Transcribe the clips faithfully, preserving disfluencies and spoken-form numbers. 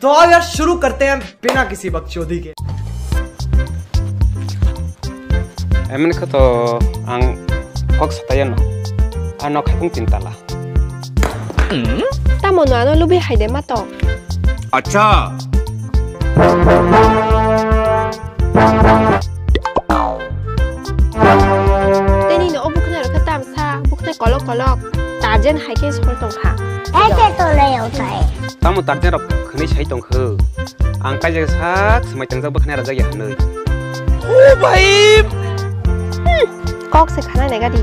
तो आओ यार, शुरू करते हैं बिना किसी बकचोदी के। Emni khe to ang kok satayano. Ano khaipung tin tala. Tamo no ano lubi hai de ma to. Acha. Tini no o bukna rok khe tamsa, bukna kolok kolok. Tarjen hai khe sol tong kha. Eke to le yau tai. Tamo tarjen rok khwnwi sai tong kho. Ang kaijak sak swmai tangjak bwkhani rajak ya hwnwi. O bhai! Hmm, kok se khana nega di.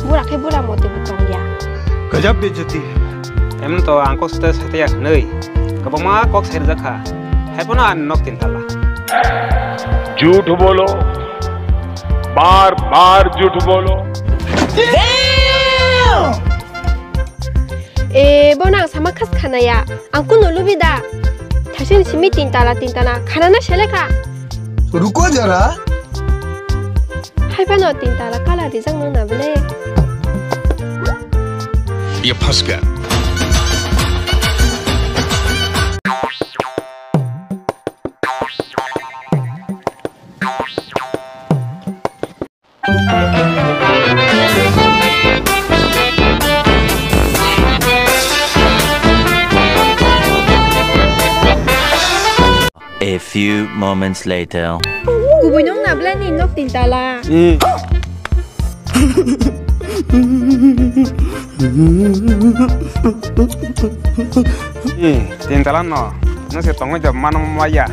Bura khe bura mote bo tong ya. Gajab bejati. Emno to ang kok sute sate ya hwnwi. Kwbangma kok sai rajak kha. Hai phano ang nok tin tala. झूठ बोलो, बार बार झूठ बोलो। E, bono ang sama khas khanaya. Ang kuno lubi da. Thaisini simi tin tala, tin tala. Khana na seleka. रुको जरा। Hai phano tin tala kala rijak nang na bele. ये फंस गया। A few moments later. Kubui nung na bla ni nok tin tala. Hmm. Hmm, tin tala no. No se tongoi job mano maya.